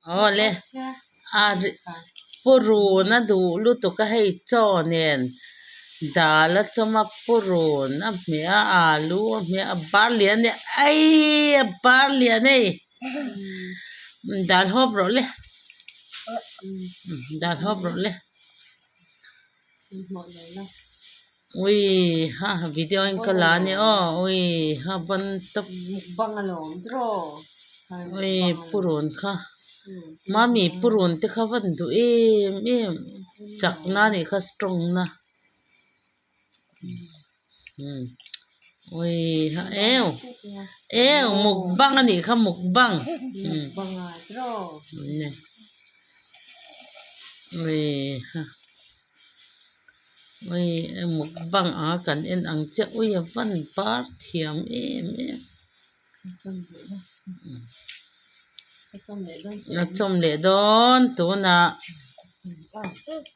Aw le a purun a duh lutuk a hei chaw nen dal a chawm a purun a hmeh a alu a hmeh a bar lian a nia aii a bar lian hei dal hawp rawh le dal hawp rawh le. Ui ha video in ka la a ni aw ui ha ban tawp ui purun kha mami purun te kha van duh em em chak na nih kha strong na ui ha eu eu mukbang a nih kha mukbang ui ha. Ui mukbang anga kan en ang chiah ui a van bar thiam em em a chawm leh dawn tunah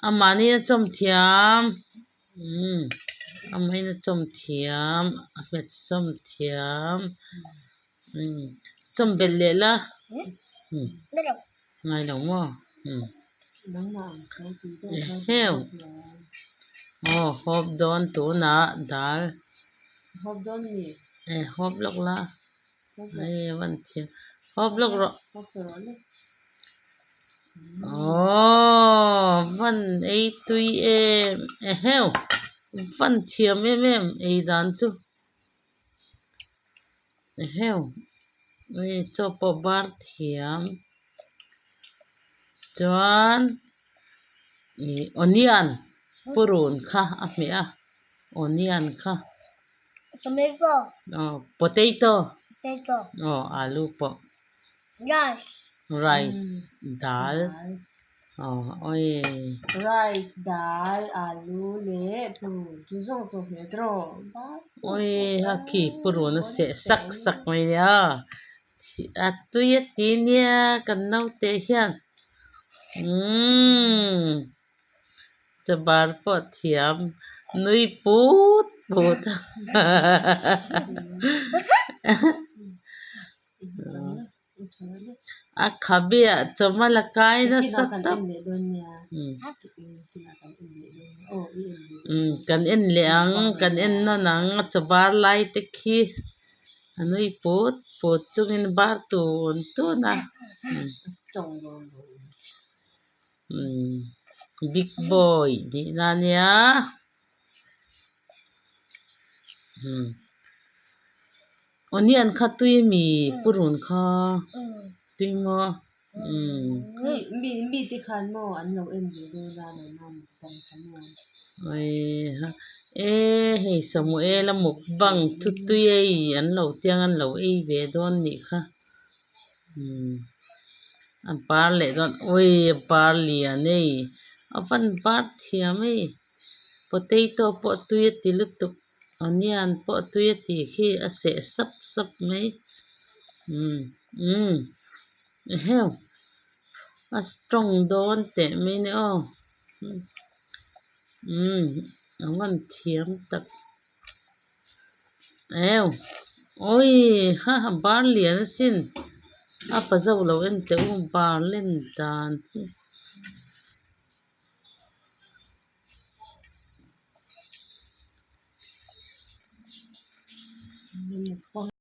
amahni a chawm thiam umm amahin a chawm thiam a hmet sawm thiam umm chawm belh leh la umm. Ngai lo maw? Umm. Eheu. Aw hawp dawn tunah dal. Hawp dawn mi? E hawp lawk la. Hei a van thiam. Hawp lawk rawh. Hawp ta rawh le. Aw van ei tui em. Eheu. Van thiam em em ei dan chu. Eheu hei chaw pawh bar thiam chuan ih onion purun kha a hmeh a onion kha aw potato aw alu pawh rice dal. Aw awi. Rice, dal, alu leh purun chu zawng chu hmel tawh rawh. Awi a khi purun a seh sak sak mai nia a tui a ti nia kan naute hian umm chabar pawh thiam nui put put a A khabe ah chawma la kai nasa tawp umm kan en leh ang kan en nawn ang a chaw bar lai te khi a nui put put chungin bar tun tun a umm big boy tihna a nia. Onion kha tui mi purun kha tui maw umm. Mi te khan maw an lo en ve dawn a nana mukbang kha maw. Heiha e hei Samuel a mukbang chu tui ei an lo tiang an lo ei ve dawn nih kha umm a bar leh dawn ui a bar lian ei a van bar thiam ei. Potato pawh tui a ti lutuk onion pawh tui a tih khi a seh sap sap mai umm umm eheu a strong dawn teh mai nia aw umm a van thiam tak eu awii ha bar lian asin a pa zo lo en teh u bar len dan hi.